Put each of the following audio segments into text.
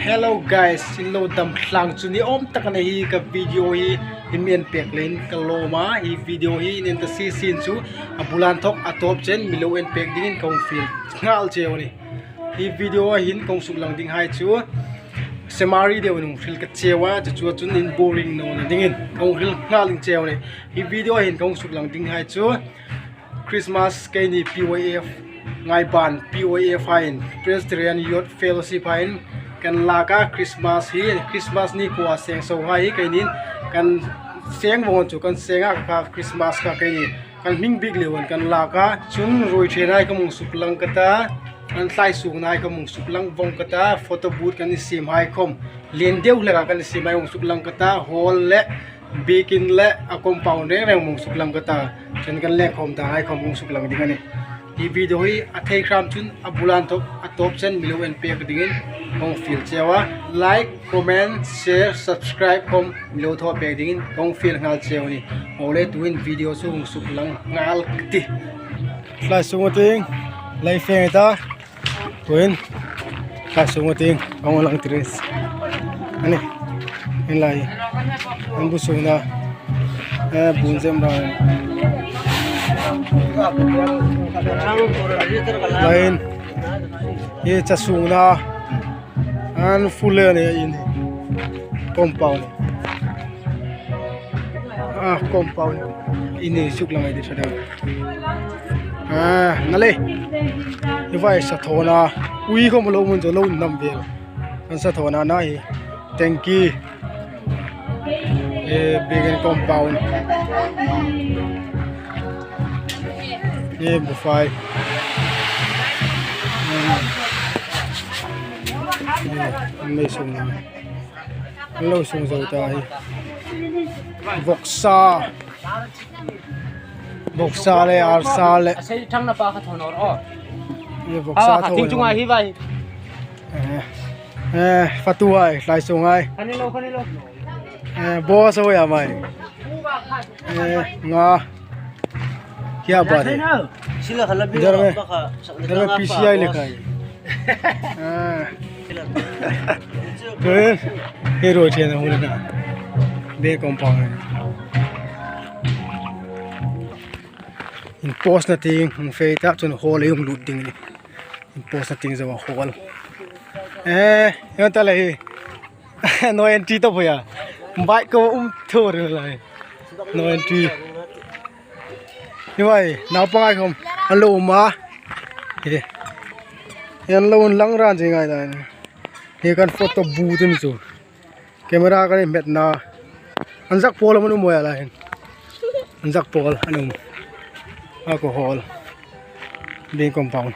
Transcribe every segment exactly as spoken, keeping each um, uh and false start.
Hello guys, in lo dam tlâng chu ni awm tak a ni hi. Ka video hi in mi en pek leiin ka lawm a, hi video hi in en ta si sin chu a bul a inthawk a tawp chen mi lo en pek dingin ka hung fiel nghal cheu a nih. Hi video-a hin ka hung suklang dinghai chu summary deuin hung hril ka cheu a, chu chu chun in boring nawna dingin ka hung hril nghal ding cheu a nih. Hi video-a hin ka hung suklang dinghai chu Christmas keini P Y F Ngaiban P Y F-in, Presbyterian Youth Fellowship-in kan lak a, Christmas hi, Christmas ni khuoa seng so hai keinin kan seng vong chu kan seng a, kha Christmas kha keini kan hming bik leiin kan lak a, chun ruoi ṭhenhai khawm hung suklang ka ta, kan thlai sunghai khawm hung suklang vong ka ta, photo booth kan siem hai khawm, lien deu hlak a kan siem hai hung suklang ka ta, hall le bikin le a compound reng reng hung suklang ka ta, chun kan lengkhawm danhai khawm hung suklang ding a nih. Hi video hi a thei hram chun a bul a inthawk a tawp chen mi lo en pek dingin ka hung fiel cheu a. Like, comment, share, subscribe khawm mi lo thaw pek dingin ka hung fiel nghal cheu a nih. Aw le, tuhin video chu hung suklang nghal ka tih. Thlai sunga tieng lei fe ta. Tuhin thlai sunga tieng ka hung lang tir a nih. Hin lai, an bu sungna, eh, bun zem ra. Laiin, hi cha sungna, an full a nih in. Compound. Ah, compound. In ni suklang ai di sa dang. Ah, nale. Hi vai sa thona. Ui khawm lo mun zo lo nam vel. Kan sa thona na hi. Thank you. Eh, big and compound. Eh, bu fai. Eh, an mei sung na. Lo sung zo ta hi. Vawksa. Vawksa le, arsa le. A sei thang na pa kha thon or o. Ye vawksa thon. Thing chunga hi vai. Eh, eh, fatu ai, thlai sunga ai. Khani lo, khani lo. Eh, boss oi a mai. Eh, nga. Kya baat hai? Sila khala bi. Idhar mein, idhar mein P C I likha hai. Ah. Tuhin, hi ruoi ṭhen a hung na. Big compound. In post na tieng, hung fe ta chun hall ei hung lut ding a nih. In post na tieng zo a hall. Eh, ei ta le hi. No entry ta bawk a. Bike ko um thur lai. No entry. Hi vai, naupanghai khawm an lo um a. Hi. An lo um lang ran chi ngai ta. Hi kan photo booth a ni chu. Camera kan hmet na. An zak pawl an um a lai hin. An zak pawl an um. Alcohol. Big compound.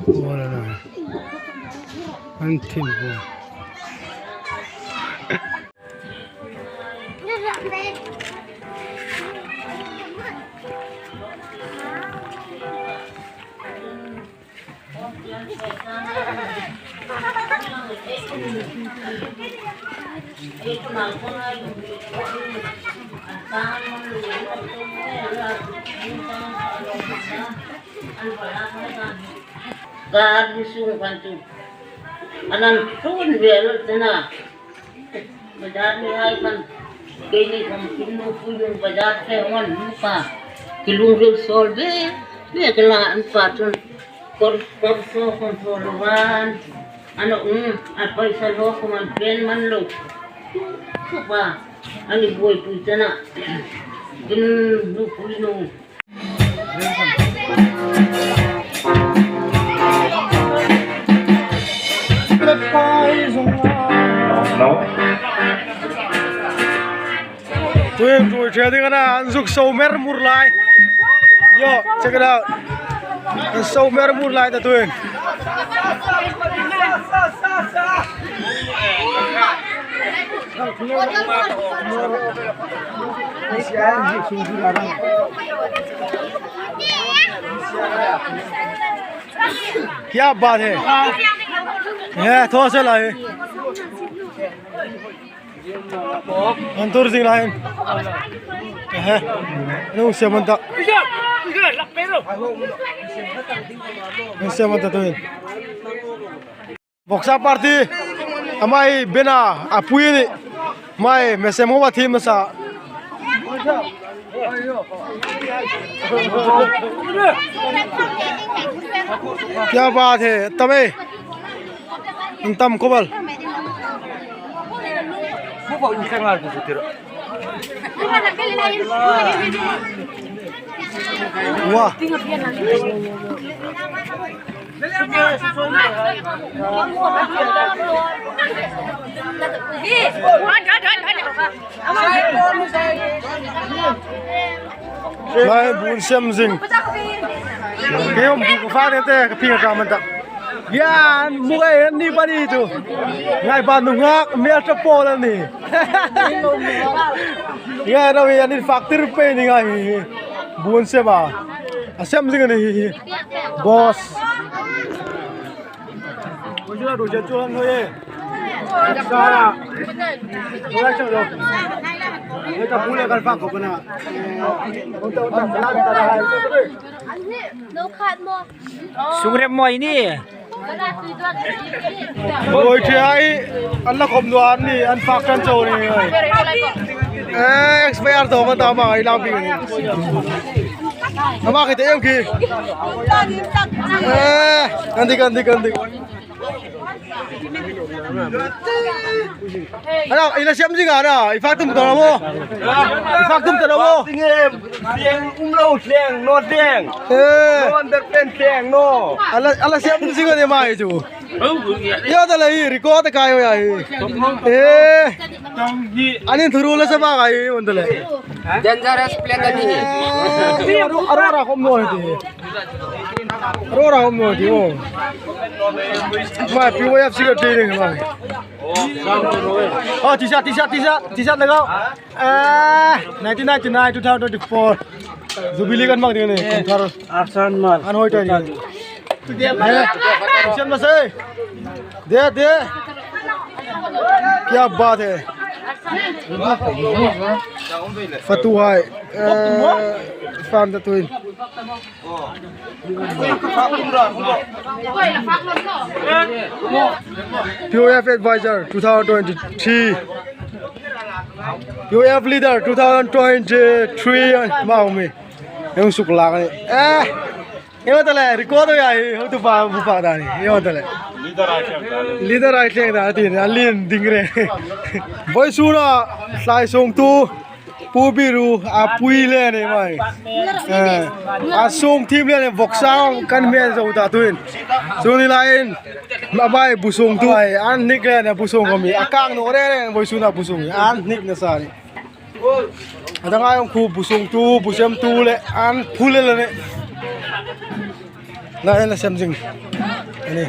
Wala na. An thim bo. Kar ni sung kan tu. Anan tun vel tena. Bazar ni hai kan. Keini kan kin nu pu yung bazar pe hon nu pa. Kilung ril sol be. Be kala an pa tun. Kor, kor so kon so lo wan. Ano, um, a paisa lo ko man pen man lo. Ko pa. Ani boi pu tena. Kin nu pu nu. Tuhin ruoi ṭhe ding a na, an zuk so mer mur lai. Yo, check it out. An so mer mur lai ta tuhin. क्या बात है? ये थोड़ा सा लाए। An tur zing lai. Eh, no se man ta. Hmeiseihmang ta tuhin. Vawksa party, ama hi bena a pui a nih. Ama hi hmeiseihmang a thiem nasa. Kya baat hai, tam ei. An tam khawp el. Wah. Lai bu an sem zing. Kei um bu ka fa te te ka ping ka man ta. Yan, mu ka en ni pani tu. Ngai ba nu ngak, mi a ta po la ni. Ngai ra wi an in fak tir pe ni ngai. Bu an sem a. A sem zing ni. Boss. Sung rem mawi ni. Oi, thei ai, an la khom nuom ni, an fak kan chau ni. Eh, expire to ma ta ma, ai lau bi ni. Ama khi te em khi. Eh, kan dik, kan dik, kan dik. Ana, i la sem zing ana, i fak tum ta lo mo. I fak tum ta lo mo. Thleng um lo, thleng, no thleng. Eh. No underpant thleng, no. Ala, ala sem zing a ni mai chu. Yo ta la hi, record kai ya hi. Eh. An in thuru la sa ba kai, on ta la. Dangerous plan a ni hi. Eh, aro, aro, aro, khom no hi. Aro, aro, khom no hi, oh. Mai, P Y F secretary ni mai. Oh, T-shirt, T-shirt, T-shirt, T-shirt lagao. Eh, nineteen ninety-nine, two thousand twenty-four. Jubilee kan mak ding ni, kum thar. Arsan mal. An hoi ta ni. Eh, Christian ma se. De, de. Kya baat hai. Fatu hai. Eh, fan ta tuin. P O F advisor two thousand twenty-three. P O F leader two thousand twenty-three. Mau mi. Yung sukla ni. Eh. Yung tale, record ya, yung tu pa, bu pa da ni. Yung tale. Leader ai thleng da, ti ni, a lien ding re. Vawisuna, hlai sung tu. Pu Biru, a pui le ni mai. Eh, a sung thiem le ni vawksa kan hmel zo ta tuin. Chu ni lain, a bai bu sung tu ai, an hnik le ni bu sung ko mi. A kang no re re, vawisuna bu sung. An hnik nasa ni. A dang ai ong khu bu sung tu, bu sem tu le, an phu le le ni. Lai la sem zing. Ani.